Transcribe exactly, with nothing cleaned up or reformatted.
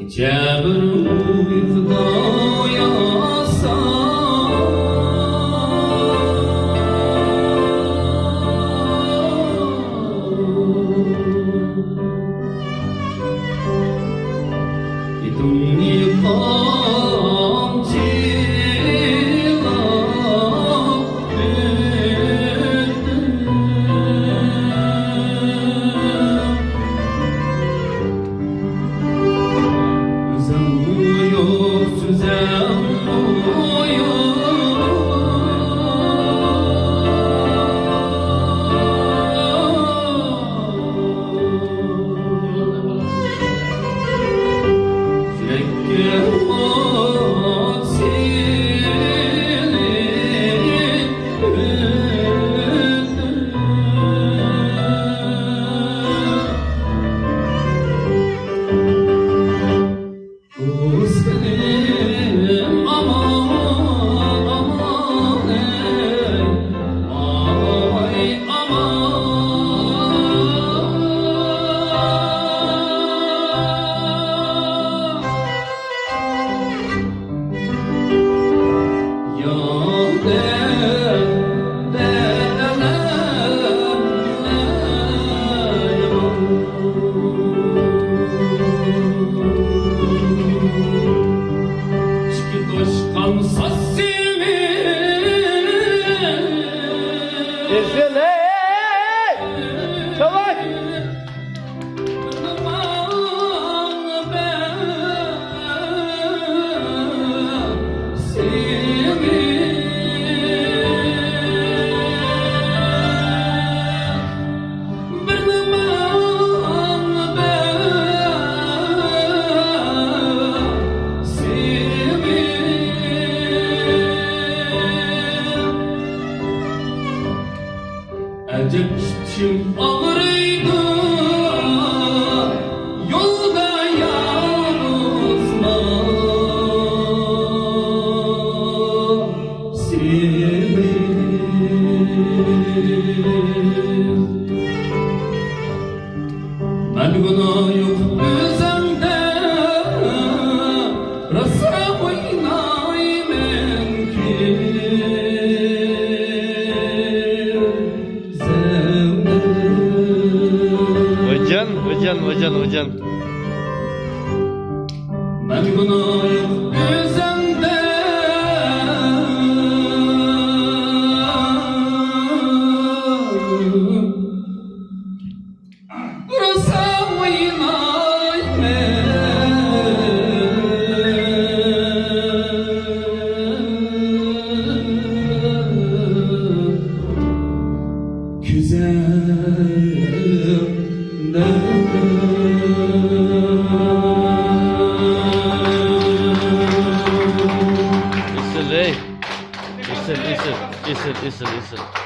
كېچە بىر ئۇيقۇدا ياسا. ئېتىڭنى قامچىلاپ ئۆتتۈم. ئۆزۈڭمۇ يوق، سۆزۈڭمۇ يوق. يۈرەككە ئوت سېلىپ ئۆتتۈم. دوستلىرىم ئامان، ئامان، ئەي، ئاي، ئامان. ياردەم بەرمەڭلار. ئىككى توشقان ساز سېنى. ئېسىل، ھەي! چاۋاي! ئەجەب ئىچىم ئاغرىيدۇ، يولدا يالغۇزلا سېنى. مەن گۇناھ يوق ئۆزۈمدە، راسا ئوينايمەنكى زەۋدە. ۋايجان، ۋايجان، ۋايجان، ۋايجان. مەن گۇناھ يوق ئۆزۈمدە. راسا ئوينايمەن كۆزۈڭدە. ئېسىل، ھەي. ئېسىل، ئېسىل، ئېسىل، ئېسىل، ئېسىل.